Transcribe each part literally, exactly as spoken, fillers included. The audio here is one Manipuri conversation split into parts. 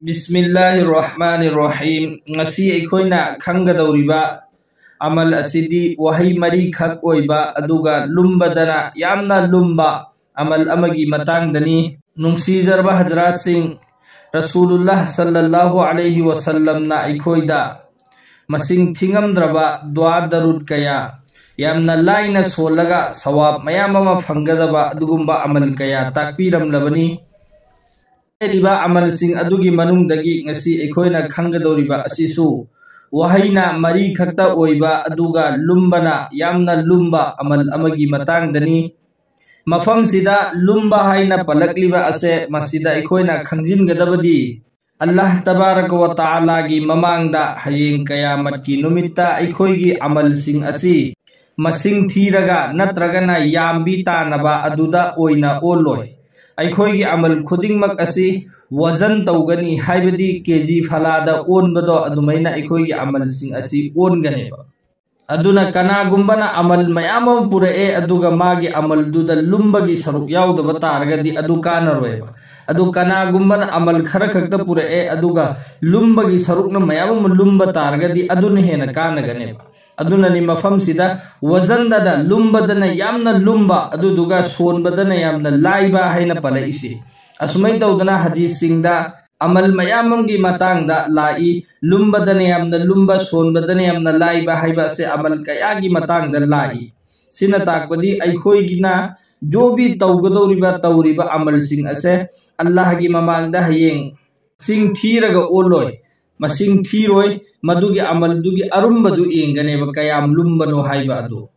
ꯕꯤꯁꯃꯤꯜꯂꯥꯍꯤꯔ ꯔꯍꯃꯥꯅꯤꯔ ꯔꯍꯤꯝ꯫ ꯉꯁꯤ ꯑꯩꯈꯣꯏꯅ ꯈꯪꯒꯗꯧꯔꯤꯕ ꯑꯃꯜ ꯑꯁꯤꯗꯤ ꯋꯥꯍꯩ ꯃꯔꯤꯈꯛ ꯑꯣꯏꯕ ꯑꯗꯨꯒ ꯂꯨꯝꯕꯗꯅ ꯌꯥꯝꯅ ꯂꯨꯝꯕ ꯑꯃꯜ ꯑꯃꯒꯤ ꯃꯇꯥꯡꯗꯅꯤ꯫ ꯅꯨꯡꯁꯤꯖꯔꯕ ꯍꯖꯔꯥꯠꯁꯤꯡ, ꯔꯁꯨꯂꯨꯜꯂꯥꯍ ꯁꯜꯂꯜꯂꯥꯍꯨ ꯑꯂꯩꯍꯤ ꯋꯁꯜꯂꯝꯅ ꯑꯩꯈꯣꯏꯗ ꯃꯁꯤꯡ ꯊꯤꯉꯝꯗ꯭ꯔꯕ ꯗꯨꯋꯥ ꯗꯔꯨꯗ ꯀꯌꯥ, ꯌꯥꯝꯅ ꯂꯥꯏꯅ ꯁꯣꯜꯂꯒ ꯁꯋꯥꯕ ꯃꯌꯥꯝ ꯑꯃ ꯐꯪꯒꯗꯕ ꯑꯗꯨꯒꯨꯝꯕ ꯑꯃꯜ ꯀꯌꯥ ꯇꯥꯛꯄꯤꯔꯝꯂꯕꯅꯤ꯫ ꯍꯥꯏꯔꯤꯕ ꯑꯃꯜꯁꯤꯡ ꯑꯗꯨꯒꯤ ꯃꯅꯨꯡꯗꯒꯤ ꯉꯁꯤ ꯑꯩꯈꯣꯏꯅ ꯈꯪꯒꯗꯧꯔꯤꯕ ꯑꯁꯤꯁꯨ ꯋꯥꯍꯩꯅ ꯃꯔꯤ ꯈꯛꯇ ꯑꯣꯏꯕ ꯑꯗꯨꯒ ꯂꯨꯝꯕꯅ ꯌꯥꯝꯅ ꯂꯨꯝꯕ ꯑꯃꯜ ꯑꯃꯒꯤ ꯃꯇꯥꯡꯗꯅꯤ꯫ ꯃꯐꯝꯁꯤꯗ ꯂꯨꯝꯕ ꯍꯥꯏꯅ ꯄꯜꯂꯛꯂꯤꯕ ꯑꯁꯦ ꯃꯁꯤꯗ ꯑꯩꯈꯣꯏꯅ ꯈꯪꯖꯤꯟꯒꯗꯕꯗꯤ ꯑꯜꯂꯥꯍ ꯇꯕꯥꯔꯀ ꯋ ꯇꯥꯂꯥꯒꯤ ꯃꯃꯥꯡꯗ ꯍꯌꯦꯡ ꯀꯌꯥꯃꯠꯀꯤ ꯅꯨꯃꯤꯠꯇ ꯑꯩꯈꯣꯏꯒꯤ ꯑꯃꯜꯁꯤꯡ ꯑꯁꯤ ꯃꯁꯤꯡ ꯊꯤꯔꯒ ꯅꯠꯇ꯭ꯔꯒꯅ ꯌꯥꯝꯕꯤ ꯇꯥꯅꯕ ꯑꯗꯨꯗ ꯑꯣꯏꯅ ꯑꯣꯜꯂꯣꯏ꯫ ꯑꯩꯈꯣꯏꯒꯤ ꯑꯃꯜ ꯈꯨꯗꯤꯡꯃꯛ ꯑꯁꯤ ꯋꯖꯟ ꯇꯧꯒꯅꯤ, ꯍꯥꯏꯕꯗꯤ ꯀꯦ ꯖꯤ ꯐꯂꯥꯗ ꯑꯣꯟꯕꯗꯣ ꯑꯗꯨꯃꯥꯏꯅ ꯑꯩꯈꯣꯏꯒꯤ ꯑꯃꯜꯁꯤꯡ ꯑꯁꯤ ꯑꯣꯟꯒꯅꯦꯕ꯫ ꯑꯗꯨꯅ ꯀꯅꯥꯒꯨꯝꯕꯅ ꯑꯃꯜ ꯃꯌꯥꯝ ꯑꯃ ꯄꯨꯔꯛꯑꯦ, ꯑꯗꯨꯒ ꯃꯥꯒꯤ ꯑꯃꯜꯗꯨꯗ ꯂꯨꯝꯕꯒꯤ ꯁꯔꯨꯛ ꯌꯥꯎꯗꯕ ꯇꯥꯔꯒꯗꯤ ꯑꯗꯨ ꯀꯥꯟꯅꯔꯣꯏꯕ꯫ ꯑꯗꯨ ꯀꯅꯥꯒꯨꯝꯕꯅ ꯑꯃꯜ ꯈꯔ ꯈꯛꯇ ꯄꯨꯔꯛꯑꯦ, ꯑꯗꯨꯒ ꯂꯨꯝꯕꯒꯤ ꯁꯔꯨꯛꯅ ꯃꯌꯥꯝ ꯑꯃ ꯂꯨꯝꯕ ꯇꯥꯔꯒꯗꯤ ꯑꯗꯨꯅ ꯍꯦꯟꯅ ꯀꯥꯟꯅꯒꯅꯦꯕ꯫ ꯑꯗꯨꯅꯅꯤ ꯃꯐꯝꯁꯤꯗ ꯋꯖꯟꯗꯅ, ꯂꯨꯝꯕꯗꯅ ꯌꯥꯝꯅ ꯂꯨꯝꯕ, ꯑꯗꯨꯗꯨꯒ ꯁꯣꯟꯕꯗꯅ ꯌꯥꯝꯅ ꯂꯥꯏꯕ ꯍꯥꯏꯅ ꯄꯜꯂꯛꯏꯁꯤ꯫ ꯑꯁꯨꯃꯥꯏꯅ ꯇꯧꯗꯅ ꯍꯗꯤꯁꯁꯤꯡꯗ ꯑꯃꯜ ꯃꯌꯥꯝ ꯑꯃꯒꯤ ꯃꯇꯥꯡꯗ ꯂꯥꯛꯏ꯫ ꯂꯨꯝꯕꯗꯅ ꯌꯥꯝꯅ ꯂꯨꯝꯕ, ꯁꯣꯟꯕꯗꯅ ꯌꯥꯝꯅ ꯂꯥꯏꯕ ꯍꯥꯏꯕ ꯑꯁꯦ ꯑꯃꯜ ꯀꯌꯥꯒꯤ ꯃꯇꯥꯡꯗ ꯂꯥꯛꯏ꯫ ꯁꯤꯅ ꯇꯥꯛꯄꯗꯤ ꯑꯩꯈꯣꯏꯒꯤꯅ ꯖꯣꯕꯤ ꯇꯧꯒꯗꯧꯔꯤꯕ, ꯇꯧꯔꯤꯕ ꯑꯃꯜꯁꯤꯡ ꯑꯁꯦ ꯑꯜꯂꯥꯍꯒꯤ ꯃꯃꯥꯡꯗ ꯍꯌꯦꯡ ꯃꯁꯤꯡ ꯊꯤꯔꯒ ꯑꯣꯜꯂꯣꯏ, ꯃꯁꯤꯡ ꯊꯤꯔꯣꯏ, ꯃꯗꯨꯒꯤ ꯑꯃꯜꯗꯨꯒꯤ ꯑꯔꯨꯝꯕꯗꯨ ꯌꯦꯡꯒꯅꯦꯕ, ꯀꯌꯥꯝ ꯂꯨꯝꯕꯅꯣ ꯍꯥꯏꯕ ꯑꯗꯨ꯫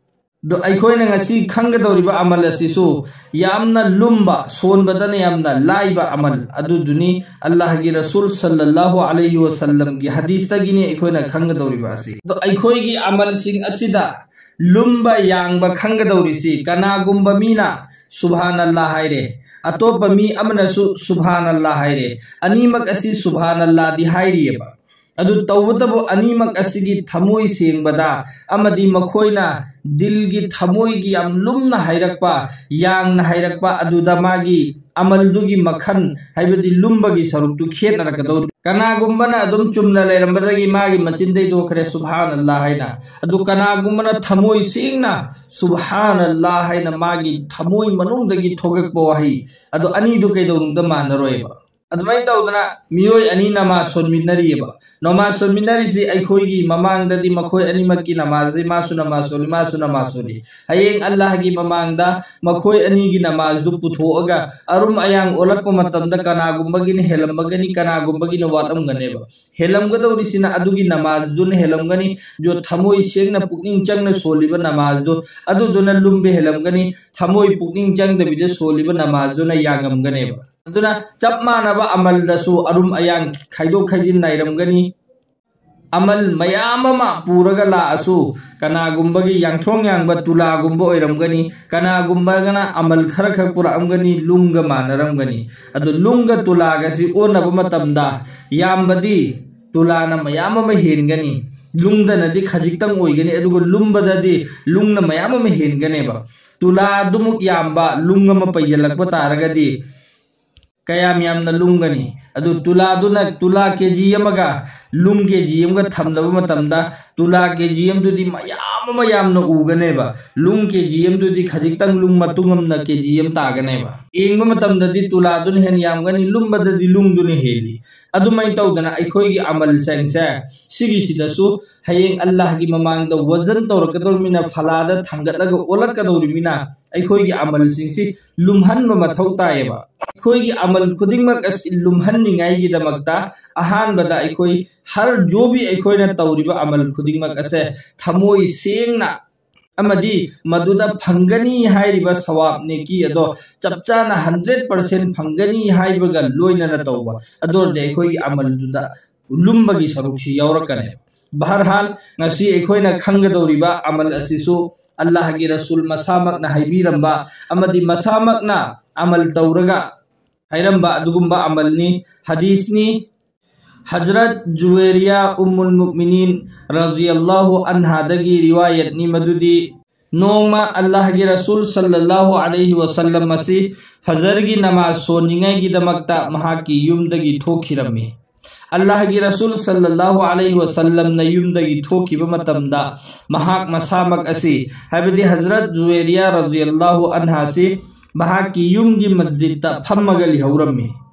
ꯑꯗꯣ ꯑꯩꯈꯣꯏꯅ ꯉꯁꯤ ꯈꯪꯒꯗꯧꯔꯤꯕ ꯑꯃꯜ ꯑꯁꯤꯁꯨ ꯌꯥꯝꯅ ꯂꯨꯝꯕ, ꯁꯣꯟꯕꯗꯅ ꯌꯥꯝꯅ ꯂꯥꯏꯕ ꯑꯃꯜ ꯑꯗꯨꯗꯨꯅꯤ꯫ ꯑꯜꯂꯥꯍꯒꯤ ꯔꯁꯨꯜ ꯁꯜꯂꯜꯂꯥꯍꯨ ꯑꯂꯩꯍꯤ ꯋꯁꯜꯂꯝꯒꯤ ꯍꯗꯤꯁꯇꯒꯤꯅꯤ ꯑꯩꯈꯣꯏꯅ ꯈꯪꯒꯗꯧꯔꯤꯕ ꯑꯁꯤ꯫ ꯑꯗꯣ ꯑꯩꯈꯣꯏꯒꯤ ꯑꯃꯜꯁꯤꯡ ꯑꯁꯤꯗ ꯂꯨꯝꯕ ꯌꯥꯡꯕ ꯈꯪꯒꯗꯧꯔꯤꯁꯤ, ꯀꯅꯥꯒꯨꯝꯕ ꯃꯤꯅ ꯁꯨꯕꯍꯥꯅꯜꯂꯥ ꯍꯥꯏꯔꯦ, ꯑꯇꯣꯞꯄ ꯃꯤ ꯑꯃꯅꯁꯨ ꯁꯨꯕꯍꯥꯅꯜꯂꯥ ꯍꯥꯏꯔꯦ, ꯑꯅꯤꯃꯛ ꯑꯁꯤ ꯁꯨꯕꯍꯥꯅꯜꯂꯥꯗꯤ ꯍꯥꯏꯔꯤꯑꯕ꯫ ꯑꯗꯨ ꯇꯧꯕꯇꯕꯨ ꯑꯅꯤꯃꯛ ꯑꯁꯤꯒꯤ ꯊꯃꯣꯏ ꯁꯦꯡꯕꯗ ꯑꯃꯗꯤ ꯃꯈꯣꯏꯅ ꯗꯤꯜꯒꯤ ꯊꯃꯣꯏꯒꯤ ꯌꯥꯝ ꯂꯨꯝꯅ ꯍꯥꯏꯔꯛꯄ, ꯌꯥꯡꯅ ꯍꯥꯏꯔꯛꯄ ꯑꯗꯨꯗ ꯃꯥꯒꯤ ꯑꯃꯜꯗꯨꯒꯤ ꯃꯈꯜ, ꯍꯥꯏꯕꯗꯤ ꯂꯨꯝꯕꯒꯤ ꯁꯔꯨꯛꯇꯨ ꯈꯦꯠꯅꯔꯛꯀꯗꯧꯔꯤ꯫ ꯀꯅꯥꯒꯨꯝꯕꯅ ꯑꯗꯨꯝ ꯆꯨꯝꯅ ꯂꯩꯔꯝꯕꯗꯒꯤ ꯃꯥꯒꯤ ꯃꯆꯤꯟꯗꯩ ꯊꯣꯛꯈ꯭ꯔꯦ "ꯁꯨꯕꯍꯥꯅꯜꯂꯥꯍ" ꯍꯥꯏꯅ꯫ ꯑꯗꯨ ꯀꯅꯥꯒꯨꯝꯕꯅ ꯊꯃꯣꯏ ꯁꯦꯡꯅ "ꯁꯨꯕꯍꯥꯅꯜꯂꯥꯍ" ꯍꯥꯏꯅ ꯃꯥꯒꯤ ꯊꯃꯣꯏ ꯃꯅꯨꯡꯗꯒꯤ ꯊꯣꯛꯂꯛꯄ ꯋꯥꯍꯩ, ꯑꯗꯨ ꯑꯅꯤꯗꯨ ꯀꯩꯗꯧꯅꯨꯡꯗ ꯃꯥꯟꯅꯔꯣꯏꯕ꯫ ꯑꯗꯨꯃꯥꯏꯅ ꯇꯧꯗꯅ ꯃꯤꯑꯣꯏ ꯑꯅꯤ ꯅꯃꯥꯖ ꯁꯣꯟꯃꯤꯟꯅꯔꯤꯑꯕ꯫ ꯅꯃꯥꯖ ꯁꯣꯟꯃꯤꯟꯅꯔꯤꯁꯤ ꯑꯩꯈꯣꯏꯒꯤ ꯃꯃꯥꯡꯗꯗꯤ ꯃꯈꯣꯏ ꯑꯅꯤꯃꯛꯀꯤ ꯅꯃꯥꯖꯁꯤ ꯃꯥꯁꯨ ꯅꯃꯥꯖ ꯁꯣꯜꯂꯤ, ꯃꯥꯁꯨ ꯅꯃꯥꯖ ꯁꯣꯜꯂꯤ꯫ ꯍꯌꯦꯡ ꯑꯜꯂꯥꯍꯒꯤ ꯃꯃꯥꯡꯗ ꯃꯈꯣꯏ ꯑꯅꯤꯒꯤ ꯅꯃꯥꯖꯗꯨ ꯄꯨꯊꯣꯛꯑꯒ ꯑꯔꯨꯝ ꯑꯌꯥꯡ ꯑꯣꯜꯂꯛꯄ ꯃꯇꯝꯗ ꯀꯅꯥꯒꯨꯝꯕꯒꯤꯅ ꯍꯦꯜꯂꯝꯃꯒꯅꯤ, ꯀꯅꯥꯒꯨꯝꯕꯒꯤꯅ ꯋꯥꯠꯂꯝꯒꯅꯦꯕ꯫ ꯍꯦꯜꯂꯝꯒꯗꯧꯔꯤꯁꯤꯅ ꯑꯗꯨꯒꯤ ꯅꯃꯥꯖꯗꯨꯅ ꯍꯦꯜꯂꯝꯒꯅꯤ꯫ ꯌꯣ ꯊꯃꯣꯏ ꯁꯦꯡꯅ ꯄꯨꯛꯅꯤꯡ ꯆꯪꯅ ꯁꯣꯜꯂꯤꯕ ꯅꯃꯥꯖꯗꯨ ꯑꯗꯨꯗꯨꯅ ꯂꯨꯝꯕ ꯍꯦꯜꯂꯝꯒꯅꯤ꯫ ꯊꯃꯣꯏ ꯄꯨꯛꯅꯤꯡ ꯆꯪꯗꯕꯤꯗ ꯁꯣꯜꯂꯤꯕ ꯅꯃꯥꯖꯗꯨꯅ ꯌꯥꯡꯉꯝꯒꯅꯦꯕ꯫ ꯑꯗꯨꯅ ꯆꯞ ꯃꯥꯟꯅꯕ ꯑꯃꯜꯗꯁꯨ ꯑꯔꯨꯝ ꯑꯌꯥꯡ ꯈꯥꯏꯗꯣꯛ ꯈꯥꯏꯖꯤꯟ ꯅꯥꯏꯔꯝꯒꯅꯤ꯫ ꯑꯃꯜ ꯃꯌꯥꯝ ꯑꯃ ꯄꯨꯔꯒ ꯂꯥꯛꯑꯁꯨ ꯀꯅꯥꯒꯨꯝꯕꯒꯤ ꯌꯥꯡꯊꯣꯡ ꯌꯥꯡꯕ ꯇꯨꯂꯥꯒꯨꯝꯕ ꯑꯣꯏꯔꯝꯒꯅꯤ, ꯀꯅꯥꯒꯨꯝꯕꯒꯅ ꯑꯃꯜ ꯈꯔ ꯈꯛ ꯄꯨꯔꯛꯑꯝꯒꯅꯤ, ꯂꯨꯡꯒ ꯃꯥꯟꯅꯔꯝꯒꯅꯤ꯫ ꯑꯗꯨ ꯂꯨꯡꯒ ꯇꯨꯂꯥꯒꯁꯤ ꯑꯣꯟꯅꯕ ꯃꯇꯝꯗ ꯌꯥꯝꯕꯗꯤ ꯇꯨꯂꯥꯅ ꯃꯌꯥꯝ ꯑꯃ ꯍꯦꯟꯒꯅꯤ, ꯂꯨꯡꯗꯅꯗꯤ ꯈꯖꯤꯛꯇꯪ ꯑꯣꯏꯒꯅꯤ, ꯑꯗꯨꯒ ꯂꯨꯝꯕꯗꯗꯤ ꯂꯨꯡꯅ ꯃꯌꯥꯝ ꯑꯃ ꯍꯦꯟꯒꯅꯦꯕ꯫ ꯇꯨꯂꯥ ꯑꯗꯨꯃꯨꯛ ꯌꯥꯝꯕ ꯂꯨꯡ ꯑꯃ ꯄꯩꯁꯤꯜꯂꯛꯄ ꯇꯥꯔꯒꯗꯤ ꯀꯌꯥꯝ ꯌꯥꯝꯅ ꯂꯨꯝꯒꯅꯤ? ꯑꯗꯨ ꯇꯨꯂꯥꯗꯨꯅ, ꯇꯨꯂꯥ ꯀꯦ ꯖꯤ ꯑꯃꯒ ꯂꯨꯡ ꯀꯦ ꯖꯤ ꯑꯃꯒ ꯊꯝꯅꯕ ꯃꯇꯝꯗ ꯇꯨꯂꯥ ꯀꯦ ꯖꯤ ꯑꯃꯗꯨꯗꯤ ꯃꯌꯥꯝ ꯑꯃ ꯌꯥꯝꯅ ꯎꯒꯅꯦꯕ, ꯂꯨꯡ ꯀꯦ ꯖꯤ ꯑꯃꯗꯨꯗꯤ ꯈꯖꯤꯛꯇꯪ ꯂꯨꯡ ꯃꯇꯨꯝ ꯑꯃꯅ ꯀꯦ ꯖꯤ ꯑꯃ ꯇꯥꯒꯅꯦꯕ꯫ ꯌꯦꯡꯕ ꯃꯇꯝꯗꯗꯤ ꯇꯨꯂꯥꯗꯨꯅ ꯍꯦꯟꯅ ꯌꯥꯝꯒꯅꯤ, ꯂꯨꯝꯕꯗꯗꯤ ꯂꯨꯡꯗꯨꯅ ꯍꯦꯜꯂꯤ꯫ ꯑꯗꯨꯃꯥꯏꯅ ꯇꯧꯗꯅ ꯑꯩꯈꯣꯏꯒꯤ ꯑꯃꯜꯁꯤꯡꯁꯦ ꯁꯤꯒꯤꯁꯤꯗꯁꯨ ꯍꯌꯦꯡ ꯑꯜꯂꯥꯍꯒꯤ ꯃꯃꯥꯡꯗ ꯋꯖꯟ ꯇꯧꯔꯛꯀꯗꯧꯔꯤꯕꯅꯤꯅ, ꯐꯂꯥꯗ ꯊꯥꯡꯒꯠꯂꯒ ꯑꯣꯜꯂꯛꯀꯗꯧꯔꯤꯕꯅꯤꯅ ꯑꯩꯈꯣꯏꯒꯤ ꯑꯃꯜꯁꯤꯡꯁꯤ ꯂꯨꯝꯍꯟꯕ ꯃꯊꯧ ꯇꯥꯏꯌꯦꯕ꯫ ꯑꯩꯈꯣꯏꯒꯤ ꯑꯃꯜ ꯈꯨꯗꯤꯡꯃꯛ ꯑꯁꯤ ꯂꯨꯝꯍꯟꯅꯤꯡꯉꯥꯏꯒꯤꯗꯃꯛꯇ ꯑꯍꯥꯟꯕꯗ ꯑꯩꯈꯣꯏ ꯍꯔ ꯖꯣꯕꯤ ꯑꯩꯈꯣꯏꯅ ꯇꯧꯔꯤꯕ ꯑꯃꯜ ꯈꯨꯗꯤꯡꯃꯛ ꯑꯁꯦ ꯊꯃꯣꯏ ꯁꯦꯡꯅ ꯑꯃꯗꯤ ꯃꯗꯨꯗ ꯐꯪꯒꯅꯤ ꯍꯥꯏꯔꯤꯕ ꯁꯋꯥꯕ ꯅꯦꯀꯤ ꯑꯗꯣ ꯆꯞ ꯆꯥꯅ ꯍꯟꯗ꯭ꯔꯦꯠ ꯄꯥꯔꯁꯦꯟ ꯐꯪꯒꯅꯤ ꯍꯥꯏꯕꯒ ꯂꯣꯏꯅꯅ ꯇꯧꯕ, ꯑꯗꯨ ꯑꯣꯏꯔꯗꯤ ꯑꯩꯈꯣꯏꯒꯤ ꯑꯃꯜꯗꯨꯗ ꯂꯨꯝꯕꯒꯤ ꯁꯔꯨꯛꯁꯤ ꯌꯥꯎꯔꯛꯀꯅꯦꯕ꯫ ꯕꯍꯔꯍꯥꯜ, ꯉꯁꯤ ꯑꯩꯈꯣꯏꯅ ꯈꯪꯒꯗꯧꯔꯤꯕ ꯑꯃꯜ ꯑꯁꯤꯁꯨ ꯑꯜꯂꯥꯍꯒꯤ ꯔꯁꯨꯜ ꯃꯁꯥꯃꯛꯅ ꯍꯥꯏꯕꯤꯔꯝꯕ ꯑꯃꯗꯤ ꯃꯁꯥꯃꯛꯅ ꯑꯃꯜ ꯇꯧꯔꯒ ꯍꯥꯏꯔꯝꯕ ꯑꯗꯨꯒꯨꯝꯕ ꯑꯃꯜꯅꯤ, ꯍꯗꯤꯁꯅꯤ꯫ ꯍꯖꯔꯠ ꯖꯨꯋꯦꯔꯤꯌꯥ ꯎꯝꯃꯨꯜ ꯃꯨꯛꯃꯤꯅꯤꯟ ꯔꯖꯤꯌꯜꯂꯥꯍꯨ ꯑꯟꯍꯥꯗꯒꯤ ꯔꯤꯋꯥꯌꯠꯅꯤ ꯃꯗꯨꯗꯤ, ꯅꯣꯡꯃ ꯑꯜꯂꯥꯍꯒꯤ ꯔꯁꯨꯜ ꯁꯜꯂꯜꯂꯥꯍꯨ ꯑꯂꯩꯍꯤ ꯋꯁꯜꯂꯝ ꯑꯁꯤ ꯐꯖꯔꯒꯤ ꯅꯃꯥꯖ ꯁꯣꯟꯅꯤꯡꯉꯥꯏꯒꯤꯗꯃꯛꯇ ꯃꯍꯥꯛꯀꯤ ꯌꯨꯝꯗꯒꯤ ꯊꯣꯛꯈꯤꯔꯝꯃꯤ꯫ ꯑꯜꯂꯥꯍꯒꯤ ꯔꯁꯨꯜ ꯁꯜꯂꯜꯂꯥꯍꯨ ꯑꯂꯩꯍꯤ ꯋꯁꯜꯂꯝꯅ ꯌꯨꯝꯗꯒꯤ ꯊꯣꯛꯈꯤꯕ ꯃꯇꯝꯗ ꯃꯍꯥꯛ ꯃꯁꯥꯃꯛ ꯑꯁꯤ, ꯍꯥꯏꯕꯗꯤ ꯍꯖꯔꯠ ꯖꯨꯋꯦꯔꯤꯌꯥ ꯔꯖꯤꯌꯜꯂꯥꯍꯨ ꯑꯟꯍꯥꯁꯤ, ꯃꯍꯥꯛꯀꯤ ꯌꯨꯝꯒꯤ ꯃꯁꯖꯤꯗꯇ ꯐꯝꯃꯒ ꯂꯩꯍꯧꯔꯝꯃꯤ꯫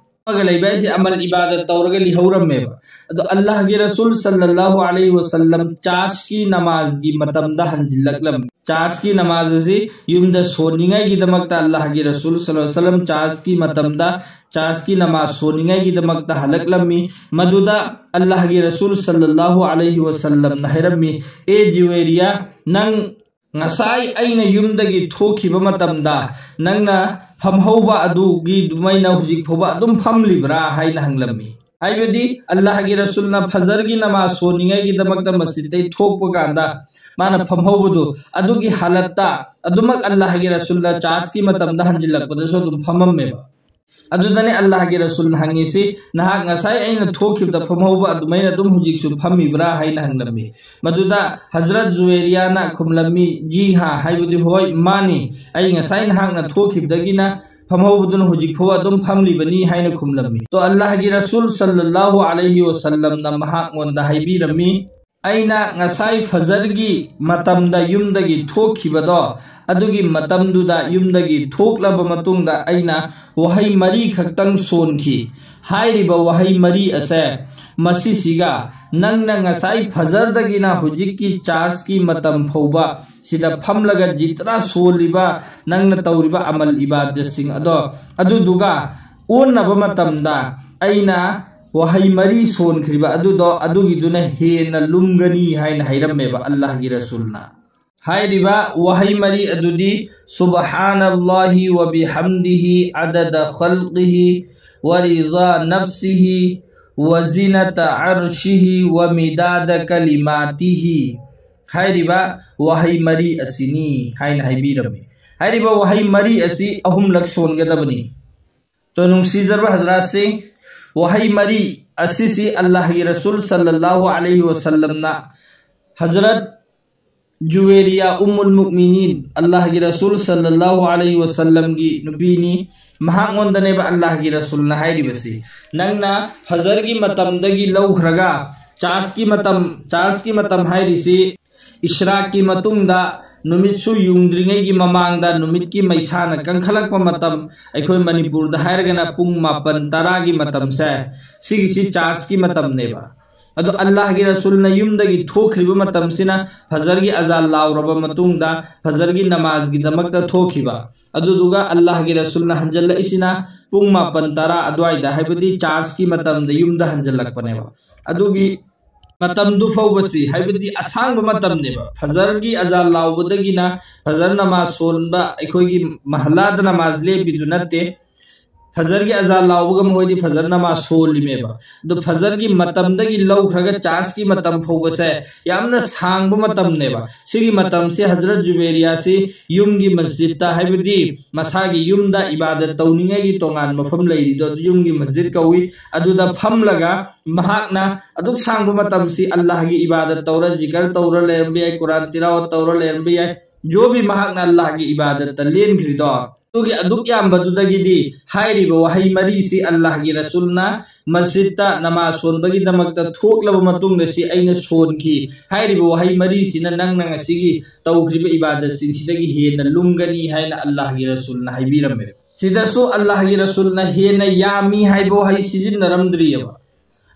ꯐꯝꯃꯒ ꯂꯩꯕ ꯍꯥꯏꯁꯦ ꯑꯃꯜ ꯏꯕꯥꯗꯠ ꯇꯧꯔꯒ ꯂꯩꯍꯧꯔꯝꯃꯦꯕ꯫ ꯑꯗꯣ ꯑꯜꯂꯥꯍꯒꯤ ꯔꯁꯨꯜ ꯁꯜꯂꯜꯂꯥꯍꯨ ꯑꯂꯩꯍꯤ ꯋꯁꯜꯂꯝ ꯆꯥꯔꯖꯀꯤ ꯅꯃꯥꯖꯒꯤ ꯃꯇꯝꯗ ꯍꯟꯖꯤꯜꯂꯛꯂꯝꯃꯤ꯫ ꯆꯥꯔꯖꯀꯤ ꯅꯃꯥꯖ ꯑꯁꯤ ꯌꯨꯝꯗ ꯁꯣꯟꯅꯤꯡꯉꯥꯏꯒꯤꯗꯃꯛꯇ ꯑꯜꯂꯥꯍꯒꯤ ꯔꯁꯨꯜ ꯁꯜꯂꯜꯂꯥꯍꯨ ꯑꯂꯩꯍꯤ ꯋꯁꯜꯂꯝ ꯆꯥꯔꯖꯀꯤ ꯃꯇꯝꯗ ꯆꯥꯔꯖꯀꯤ ꯅꯃꯥꯖ ꯁꯣꯟꯅꯤꯡꯉꯥꯏꯒꯤꯗꯃꯛꯇ ꯍꯜꯂꯛꯂꯝꯃꯤ꯫ ꯃꯗꯨꯗ ꯑꯜꯂꯥꯍꯒꯤ ꯔꯁꯨꯜ ꯁꯜꯂꯜꯂꯥꯍꯨ ꯑꯂꯩꯍꯤ ꯋꯁꯜꯂꯝꯅ ꯍꯥꯏꯔꯝꯃꯤ, "ꯑꯦ ꯖꯨꯋꯦꯔꯤꯌꯥ, ꯅꯪ ꯉꯁꯥꯏ ꯑꯩꯅ ꯌꯨꯝꯗꯒꯤ ꯊꯣꯛꯈꯤꯕ ꯃꯇꯝꯗ ꯅꯪꯅ ꯐꯝꯍꯧꯕ ꯑꯗꯨꯒꯤ ꯑꯗꯨꯃꯥꯏꯅ ꯍꯧꯖꯤꯛ ꯐꯥꯎꯕ ꯑꯗꯨꯝ ꯐꯝꯂꯤꯕ꯭ꯔꯥ?" ꯍꯥꯏꯅ ꯍꯪꯂꯝꯃꯤ꯫ ꯍꯥꯏꯕꯗꯤ ꯑꯜꯂꯥꯍꯒꯤ ꯔꯁꯨꯜꯅ ꯐꯖꯔꯒꯤ ꯅꯃꯥꯖ ꯁꯣꯟꯅꯤꯡꯉꯥꯏꯒꯤꯗꯃꯛꯇ ꯃꯁꯖꯤꯗꯇꯩ ꯊꯣꯛꯄ ꯀꯥꯟꯗ ꯃꯥꯅ ꯐꯝꯍꯧꯕꯗꯨ ꯑꯗꯨꯒꯤ ꯍꯥꯂꯠꯇ ꯑꯗꯨꯃꯛ ꯑꯜꯂꯥꯍꯒꯤ ꯔꯁꯨꯜꯅ ꯆꯥꯔꯖꯀꯤ ꯃꯇꯝꯗ ꯍꯟꯖꯤꯜꯂꯛꯄꯗꯁꯨ ꯑꯗꯨꯝ ꯐꯝꯃꯝꯃꯦꯕ꯫ ꯑꯗꯨꯗꯅꯦ ꯑꯜꯂꯥꯍꯒꯤ ꯔꯁꯨꯜꯅ ꯍꯪꯉꯤꯁꯤ, "ꯅꯍꯥꯛ ꯉꯁꯥꯏ ꯑꯩꯅ ꯊꯣꯛꯈꯤꯕꯗ ꯐꯝꯍꯧꯕ ꯑꯗꯨꯃꯥꯏꯅ ꯑꯗꯨꯝ ꯍꯧꯖꯤꯛꯁꯨ ꯐꯝꯃꯤꯕ꯭ꯔꯥ?" ꯍꯥꯏꯅ ꯍꯪꯂꯝꯃꯤ꯫ ꯃꯗꯨꯗ ꯍꯖꯔꯠ ꯖꯨꯋꯦꯔꯤꯌꯥꯅ ꯈꯨꯝꯂꯝꯃꯤ, "ꯖꯤ ꯍꯥ", ꯍꯥꯏꯕꯗꯤ, "ꯍꯣꯏ, ꯃꯥꯅꯤ, ꯑꯩ ꯉꯁꯥꯏ ꯅꯍꯥꯛꯅ ꯊꯣꯛꯈꯤꯕꯗꯒꯤꯅ ꯐꯝꯍꯧꯕꯗꯨꯅ ꯍꯧꯖꯤꯛ ꯐꯥꯎ ꯑꯗꯨꯝ ꯐꯝꯂꯤꯕꯅꯤ" ꯍꯥꯏꯅ ꯈꯨꯝꯂꯝꯃꯤ꯫ ꯇꯣ ꯑꯜꯂꯥꯍꯒꯤ ꯔꯁꯨꯜ ꯁꯜꯂꯜꯂꯥꯍꯨ ꯑꯂꯩꯍꯤ ꯋꯁꯜꯂꯝꯅ ꯃꯍꯥꯛꯉꯣꯟꯗ ꯍꯥꯏꯕꯤꯔꯝꯃꯤ, "ꯑꯩꯅ ꯉꯁꯥꯏ ꯐꯖꯔꯒꯤ ꯃꯇꯝꯗ ꯌꯨꯝꯗꯒꯤ ꯊꯣꯛꯈꯤꯕꯗꯣ, ꯑꯗꯨꯒꯤ ꯃꯇꯝꯗꯨꯗ ꯌꯨꯝꯗꯒꯤ ꯊꯣꯛꯂꯕ ꯃꯇꯨꯡꯗ ꯑꯩꯅ ꯋꯥꯍꯩ ꯃꯔꯤ ꯈꯛꯇꯪ ꯁꯣꯟꯈꯤ꯫ ꯍꯥꯏꯔꯤꯕ ꯋꯥꯍꯩ ꯃꯔꯤ ꯑꯁꯦ, ꯃꯁꯤꯁꯤꯒ ꯅꯪꯅ ꯉꯁꯥꯏ ꯐꯖꯔꯗꯒꯤꯅ ꯍꯧꯖꯤꯛꯀꯤ ꯆꯥꯔꯖꯀꯤ ꯃꯇꯝ ꯐꯥꯎꯕ ꯁꯤꯗ ꯐꯝꯂꯒ ꯖꯤꯇꯅ ꯁꯣꯜꯂꯤꯕ ꯅꯪꯅ ꯇꯧꯔꯤꯕ ꯑꯃꯜ ꯏꯕꯥꯗꯠꯁꯤꯡ ꯑꯗꯣ, ꯑꯗꯨꯗꯨꯒ ꯑꯣꯟꯅꯕ ꯃꯇꯝꯗ ꯑꯩꯅ ꯋꯥꯍꯩ ꯃꯔꯤ ꯁꯣꯟꯈ꯭ꯔꯤꯕ ꯑꯗꯨꯗꯣ, ꯑꯗꯨꯒꯤꯗꯨꯅ ꯍꯦꯟꯅ ꯂꯨꯝꯒꯅꯤ" ꯍꯥꯏꯅ ꯍꯥꯏꯔꯝꯃꯦꯕ ꯑꯜꯂꯥꯍꯒꯤ ꯔꯁꯨꯜꯅ꯫ ꯍꯥꯏꯔꯤꯕ ꯋꯥꯍꯩ ꯃꯔꯤ ꯑꯗꯨꯗꯤ, "ꯁꯨꯕꯍꯥꯅꯜꯂꯥꯍꯤ ꯋ ꯕꯤꯍꯝꯗꯤꯍꯤ ꯑꯗꯗ ꯈꯜqihi ꯋ ꯔꯤꯗꯥ ꯅꯐꯁꯤꯍꯤ ꯋ ꯖꯤꯅꯇ ꯑꯔꯁꯤꯍꯤ ꯋ ꯃꯤꯗꯥꯗ ꯀꯂꯤꯃꯥꯇꯤꯍꯤ" ꯍꯥꯏꯔꯤꯕ ꯋꯥꯍꯩ ꯃꯔꯤ ꯑꯁꯤꯅꯤ ꯍꯥꯏꯅ ꯍꯥꯏꯕꯤꯔꯝꯃꯤ꯫ ꯍꯥꯏꯔꯤꯕ ꯋꯥꯍꯩ ꯃꯔꯤ ꯑꯁꯤ ꯑꯍꯨꯝꯂꯛ ꯁꯣꯟꯒꯗꯕꯅꯤ꯫ ꯇꯣ ꯅꯨꯡꯁꯤꯖꯔꯕ ꯍꯖꯔꯥꯠꯁꯤꯡ, ꯋꯥꯍꯩ ꯃꯔꯤ ꯑꯁꯤꯁꯤ ꯑꯜꯂꯥꯍꯒꯤ ꯔꯁꯨꯜ ꯁꯜꯂꯜꯂꯥꯍꯨ ꯑꯂꯩꯍꯤ ꯋꯥꯁꯜꯂꯝꯅ ꯍꯖꯔꯠ ꯖꯨꯋꯦꯔꯤꯌꯥ ꯎꯝꯃꯨꯜ ꯃꯨꯛꯃꯤꯅꯤꯟ, ꯑꯜꯂꯥꯍꯒꯤ ꯔꯁꯨꯜ ꯁꯜꯂꯜꯂꯥꯍꯨ ꯑꯂꯩꯍꯤ ꯋꯥꯁꯜꯂꯝꯒꯤ ꯅꯨꯄꯤꯅꯤ꯫ ꯃꯍꯥꯛꯉꯣꯟꯗꯅꯦꯕ ꯑꯜꯂꯥꯍꯒꯤ ꯔꯁꯨꯜꯅ ꯍꯥꯏꯔꯤꯕꯁꯤ, "ꯅꯪꯅ ꯐꯖꯔꯒꯤ ꯃꯇꯝꯗꯒꯤ ꯂꯧꯈ꯭ꯔꯒ ꯆꯥꯔꯖꯀꯤ ꯃꯇꯝ, ꯆꯥꯔꯖꯀꯤ ꯃꯇꯝ ꯍꯥꯏꯔꯤꯁꯤ ꯏꯁ꯭ꯔꯥꯛꯀꯤ ꯃꯇꯨꯡꯗ, ꯅꯨꯃꯤꯠꯁꯨ ꯌꯨꯡꯗ꯭ꯔꯤꯉꯩꯒꯤ ꯃꯃꯥꯡꯗ, ꯅꯨꯃꯤꯠꯀꯤ ꯃꯩꯁꯥꯅ ꯀꯟꯈꯠꯂꯛꯄ ꯃꯇꯝ, ꯑꯩꯈꯣꯏ ꯃꯅꯤꯄꯨꯔꯗ ꯍꯥꯏꯔꯒꯅ ꯄꯨꯡ ꯃꯥꯄꯟ ꯇꯔꯥꯒꯤ ꯃꯇꯝꯁꯦ, ꯁꯤꯒꯤꯁꯤ ꯆꯥꯔꯖꯀꯤ ꯃꯇꯝꯅꯦꯕ꯫ ꯑꯗꯣ ꯑꯜꯂꯥꯍꯒꯤ ꯔꯁꯨꯜꯅ ꯌꯨꯝꯗꯒꯤ ꯊꯣꯛꯈ꯭ꯔꯤꯕ ꯃꯇꯝꯁꯤꯅ ꯐꯖꯔꯒꯤ ꯑꯖꯥꯟ ꯂꯥꯎꯔꯕ ꯃꯇꯨꯡꯗ ꯐꯖꯔꯒꯤ ꯅꯃꯥꯖꯒꯤꯗꯃꯛꯇ ꯊꯣꯛꯈꯤꯕ꯫ ꯑꯗꯨꯗꯨꯒ ꯑꯜꯂꯥꯍꯒꯤ ꯔꯁꯨꯜꯅ ꯍꯟꯖꯜꯂꯛꯏꯁꯤꯅ ꯄꯨꯡ ꯃꯥꯄꯟ ꯇꯔꯥ ꯑꯗꯨꯋꯥꯏꯗ, ꯍꯥꯏꯕꯗꯤ ꯆꯥꯔꯖꯀꯤ ꯃꯇꯝꯗ ꯌꯨꯝꯗ ꯍꯟꯖꯜꯂꯛꯄꯅꯦꯕ꯫ ꯑꯗꯨꯒꯤ ꯃꯇꯝꯗꯨ ꯐꯥꯎꯕꯁꯤ, ꯍꯥꯏꯕꯗꯤ ꯑꯁꯥꯡꯕ ꯃꯇꯝꯅꯦꯕ꯫ ꯐꯖꯔꯒꯤ ꯑꯖꯥꯟ ꯂꯥꯎꯕꯗꯒꯤꯅ ꯐꯖꯔ ꯅꯃꯥꯖ ꯁꯣꯟꯕ, ꯑꯩꯈꯣꯏꯒꯤ ꯃꯍꯜꯂꯥꯗ ꯅꯃꯥꯖ ꯂꯦꯞꯄꯤꯗꯨ ꯅꯠꯇꯦ꯫ ꯐꯖꯔꯒꯤ ꯑꯖꯥꯟ ꯂꯥꯎꯕꯒ ꯃꯈꯣꯏꯗꯤ ꯐꯖꯔ ꯅꯃꯥꯖ ꯁꯣꯜꯂꯤꯃꯦꯕ꯫ ꯑꯗꯣ ꯐꯖꯔꯒꯤ ꯃꯇꯝꯗꯒꯤ ꯂꯧꯈ꯭ꯔꯒ ꯆꯥꯔꯖꯀꯤ ꯃꯇꯝ ꯐꯥꯎꯕꯁꯦ ꯌꯥꯝꯅ ꯁꯥꯡꯕ ꯃꯇꯝꯅꯦꯕ꯫ ꯁꯤꯒꯤ ꯃꯇꯝꯁꯤ ꯍꯖꯔꯠ ꯖꯨꯕꯦꯔꯤꯌꯥꯁꯤ ꯌꯨꯝꯒꯤ ꯃꯁꯖꯤꯠꯇ, ꯍꯥꯏꯕꯗꯤ ꯃꯁꯥꯒꯤ ꯌꯨꯝꯗ ꯏꯕꯥꯗꯠ ꯇꯧꯅꯤꯡꯉꯥꯏꯒꯤ ꯇꯣꯉꯥꯟꯕ ꯃꯐꯝ ꯂꯩꯔꯤꯗꯣ, ꯑꯗꯨ ꯌꯨꯝꯒꯤ ꯃꯁꯖꯤꯠ ꯀꯧꯏ꯫ ꯑꯗꯨꯗ ꯐꯝꯂꯒ ꯃꯍꯥꯛꯅ ꯑꯗꯨꯛ ꯁꯥꯡꯕ ꯃꯇꯝꯁꯤ ꯑꯜꯂꯥꯍꯒꯤ ꯏꯕꯥꯗꯠ ꯇꯧꯔ, ꯖꯤꯀꯔ ꯇꯧꯔ ꯂꯩꯔꯝꯕ ꯌꯥꯏ, ꯀꯨꯔꯥꯟ ꯇꯤꯂꯥꯋꯠ ꯇꯧꯔ ꯂꯩꯔꯝꯕ ꯌꯥꯏ, ꯖꯣꯕꯤ ꯃꯍꯥꯛꯅ ꯑꯜꯂꯥꯍꯒꯤ ꯏꯕꯥꯗꯠꯇ ꯂꯦꯟꯈ꯭ꯔꯤꯗꯣ꯫ ꯑꯗꯨꯒꯤ ꯑꯗꯨꯛ ꯌꯥꯝꯕꯗꯨꯗꯒꯤꯗꯤ ꯍꯥꯏꯔꯤꯕ ꯋꯥꯍꯩ ꯃꯔꯤꯁꯤ ꯑꯜꯂꯥꯍꯒꯤ ꯔꯁꯨꯜꯅ ꯃꯁꯖꯤꯠꯇ ꯅꯃꯥꯖ ꯁꯣꯟꯕꯒꯤꯗꯃꯛꯇ ꯊꯣꯛꯂꯕ ꯃꯇꯨꯡꯗ ꯁꯤ ꯑꯩꯅ ꯁꯣꯟꯈꯤ꯫ ꯍꯥꯏꯔꯤꯕ ꯋꯥꯍꯩ ꯃꯔꯤꯁꯤꯅ ꯅꯪꯅ ꯉꯁꯤꯒꯤ ꯇꯧꯈ꯭ꯔꯤꯕ ꯏꯕꯥꯗꯠꯁꯤꯡꯁꯤꯗꯒꯤ ꯍꯦꯟꯅ ꯂꯨꯝꯒꯅꯤ ꯍꯥꯏꯅ ꯑꯜꯂꯥꯍꯒꯤ ꯔꯁꯨꯜꯅ ꯍꯥꯏꯕꯤꯔꯝꯃꯦ꯫ ꯁꯤꯗꯁꯨ ꯑꯜꯂꯥꯍꯒꯤ ꯔꯁꯨꯜꯅ ꯍꯦꯟꯅ ꯌꯥꯝꯃꯤ ꯍꯥꯏꯕ ꯋꯥꯍꯩ ꯁꯤꯖꯤꯟꯅꯔꯝꯗ꯭ꯔꯤꯑꯕ꯫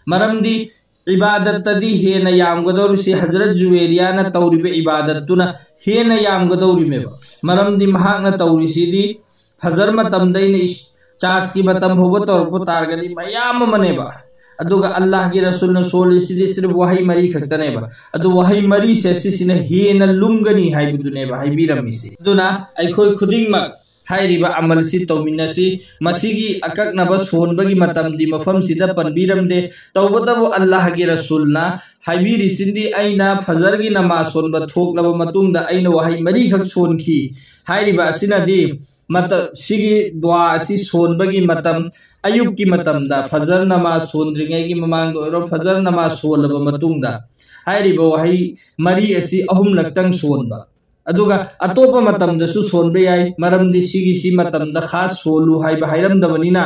ꯃꯔꯝꯗꯤ ꯏꯕꯥꯗꯠꯇꯗꯤ ꯍꯦꯟꯅ ꯌꯥꯝꯒꯗꯧꯔꯤꯁꯤ ꯍꯖꯔꯠ ꯖꯨꯋꯦꯔꯤꯌꯥꯅ ꯇꯧꯔꯤꯕ ꯏꯕꯥꯗꯠꯇꯨꯅ ꯍꯦꯟꯅ ꯌꯥꯝꯒꯗꯧꯔꯤꯃꯦꯕ꯫ ꯃꯔꯝꯗꯤ ꯃꯍꯥꯛꯅ ꯇꯧꯔꯤꯁꯤꯗꯤ ꯐꯖꯔ ꯃꯇꯝꯗ ꯑꯩꯅ ꯏꯁ-, ꯆꯥꯔꯖꯀꯤ ꯃꯇꯝ ꯐꯥꯎꯕ ꯇꯧꯔꯛꯄ ꯇꯥꯔꯒꯗꯤ ꯃꯌꯥꯝ ꯑꯃꯅꯦꯕ꯫ ꯑꯗꯨꯒ ꯑꯜꯂꯥꯍꯒꯤ ꯔꯁꯨꯜꯅ ꯁꯣꯜꯂꯤꯁꯤꯗꯤ ꯁꯤꯔꯐ ꯋꯥꯍꯩ ꯃꯔꯤ ꯈꯛꯇꯅꯦꯕ꯫ ꯑꯗꯨ ꯋꯥꯍꯩ ꯃꯔꯤꯁꯦ ꯁꯤꯁꯤꯅ ꯍꯦꯟꯅ ꯂꯨꯝꯒꯅꯤ ꯍꯥꯏꯕꯗꯨꯅꯦꯕ ꯍꯥꯏꯕꯤꯔꯝꯃꯤꯁꯦ꯫ ꯑꯗꯨꯅ ꯑꯩꯈꯣꯏ ꯈꯨꯗꯤꯡꯃꯛ ꯍꯥꯏꯔꯤꯕ ꯑꯃꯜꯁꯤ ꯇꯧꯃꯤꯟꯅꯁꯤ꯫ ꯃꯁꯤꯒꯤ ꯑꯀꯛꯅꯕ ꯁꯣꯟꯕꯒꯤ ꯃꯇꯝꯗꯤ ꯃꯐꯝꯁꯤꯗ ꯄꯟꯕꯤꯔꯝꯗꯦ꯫ ꯇꯧꯕꯇꯕꯨ ꯑꯜꯂꯥꯍꯒꯤ ꯔꯁꯨꯜꯅ ꯍꯥꯏꯕꯤꯔꯤꯁꯤꯗꯤ, "ꯑꯩꯅ ꯐꯖꯔꯒꯤ ꯅꯃꯥꯖ ꯁꯣꯟꯕ ꯊꯣꯛꯂꯕ ꯃꯇꯨꯡꯗ ꯑꯩꯅ ꯋꯥꯍꯩ ꯃꯔꯤꯈꯛ ꯁꯣꯟꯈꯤ"꯫ ꯍꯥꯏꯔꯤꯕ ꯑꯁꯤꯅꯗꯤ ꯃꯇꯝ, ꯁꯤꯒꯤ ꯗꯨꯋꯥ ꯑꯁꯤ ꯁꯣꯟꯕꯒꯤ ꯃꯇꯝ, ꯑꯌꯨꯛꯀꯤ ꯃꯇꯝꯗ ꯐꯖꯔ ꯅꯃꯥꯖ ꯁꯣꯟꯗ꯭ꯔꯤꯉꯩꯒꯤ ꯃꯃꯥꯡꯗ ꯑꯣꯏꯔꯣ, ꯐꯖꯔ ꯅꯃꯥꯖ ꯁꯣꯜꯂꯕ ꯃꯇꯨꯡꯗ, ꯍꯥꯏꯔꯤꯕ ꯋꯥꯍꯩ ꯃꯔꯤ ꯑꯁꯤ ꯑꯍꯨꯝꯂꯛꯇꯪ ꯁꯣꯟꯕ꯫ ꯑꯗꯨꯒ ꯑꯇꯣꯞꯄ ꯃꯇꯝꯗꯁꯨ ꯁꯣꯟꯕ ꯌꯥꯏ, ꯃꯔꯝꯗꯤ ꯁꯤꯒꯤꯁꯤ ꯃꯇꯝꯗ ꯈꯥꯁ ꯁꯣꯜꯂꯨ ꯍꯥꯏꯕ ꯍꯥꯏꯔꯝꯗꯕꯅꯤꯅ꯫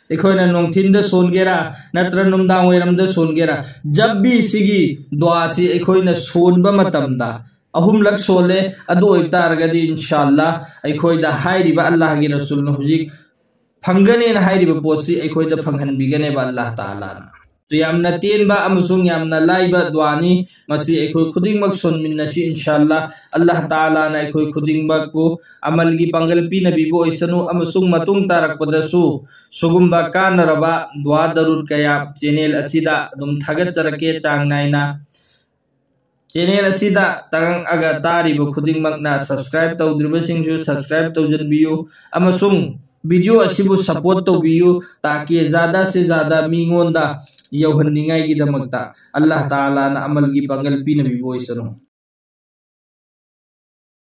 ꯑꯩꯈꯣꯏꯅ ꯅꯨꯡꯊꯤꯟꯗ ꯁꯣꯟꯒꯦꯔꯥ, ꯅꯠꯇ꯭ꯔ ꯅꯨꯡꯗꯥꯡ ꯋꯥꯏꯔꯝꯗ ꯁꯣꯟꯒꯦꯔꯥ, ꯖꯕ ꯚꯤ ꯁꯤꯒꯤ ꯗꯨꯋꯥꯁꯤ ꯑꯩꯈꯣꯏꯅ ꯁꯣꯟꯕ ꯃꯇꯝꯗ ꯑꯍꯨꯝꯂꯛ ꯁꯣꯜꯂꯦ꯫ ꯑꯗꯨ ꯑꯣꯏꯕ ꯇꯥꯔꯒꯗꯤ ꯏꯟꯁꯥ ꯑꯜꯂꯥ ꯑꯩꯈꯣꯏꯗ ꯍꯥꯏꯔꯤꯕ ꯑꯜꯂꯥꯍꯒꯤ ꯔꯁꯨꯜꯅ ꯍꯧꯖꯤꯛ ꯐꯪꯒꯅꯦꯅ ꯍꯥꯏꯔꯤꯕ ꯄꯣꯠꯁꯤ ꯑꯩꯈꯣꯏꯗ ꯐꯪꯍꯟꯕꯤꯒꯅꯦꯕ ꯑꯜꯂꯥꯍ ꯇꯥꯂꯥꯅ꯫ ꯌꯥꯝꯅ ꯇꯦꯟꯕ ꯑꯃꯁꯨꯡ ꯌꯥꯝꯅ ꯂꯥꯏꯕ ꯗꯨꯋꯥꯅꯤ꯫ ꯃꯁꯤ ꯑꯩꯈꯣꯏ ꯈꯨꯗꯤꯡꯃꯛ ꯁꯣꯟꯃꯤꯟꯅꯁꯤ ꯏꯟꯁꯥ ꯑꯜꯂꯥ꯫ ꯑꯜꯂꯥꯍ ꯇꯥꯂꯥꯅ ꯑꯩꯈꯣꯏ ꯈꯨꯗꯤꯡꯃꯛꯄꯨ ꯑꯃꯜꯒꯤ ꯄꯥꯡꯒꯜ ꯄꯤꯅꯕꯤꯕ ꯑꯣꯏꯁꯅꯨ, ꯑꯃꯁꯨꯡ ꯃꯇꯨꯡ ꯇꯥꯔꯛꯄꯗꯁꯨ ꯁꯤꯒꯨꯝꯕ ꯀꯥꯟꯅꯔꯕ ꯗꯨꯋꯥ ꯗꯔꯨꯗ ꯀꯌꯥ ꯆꯦꯅꯦꯜ ꯑꯁꯤꯗ ꯑꯗꯨꯝ ꯊꯥꯒꯠꯆꯔꯛꯀꯦ ꯆꯥꯡ ꯅꯥꯏꯅ꯫ ꯆꯦꯅꯦꯜ ꯑꯁꯤꯗ ꯇꯉꯛꯑꯒ ꯇꯥꯔꯤꯕ ꯈꯨꯗꯤꯡꯃꯛꯅ subscribe ꯇꯧꯗ꯭ꯔꯤꯕꯁꯤꯡꯁꯨ subscribe ꯇꯧꯁꯤꯟꯕꯤꯌꯨ ꯑꯃꯁꯨꯡ video ꯑꯁꯤꯕꯨ support ꯇꯧꯕꯤꯌꯨ, ꯇꯥꯀꯤ ꯖꯥꯗꯥ ꯁꯦ ꯖꯥꯗꯥ ꯃꯤꯉꯣꯟꯗ ꯌꯧꯍꯟꯅꯤꯡꯉꯥꯏꯒꯤꯗꯃꯛꯇ꯫ ꯑꯜꯂꯥꯍ ꯇꯥꯂꯥꯅ ꯑꯃꯜꯒꯤ ꯄꯥꯡꯒꯜ ꯄꯤꯅꯕꯤꯕ ꯑꯣꯏꯁꯅꯨ꯫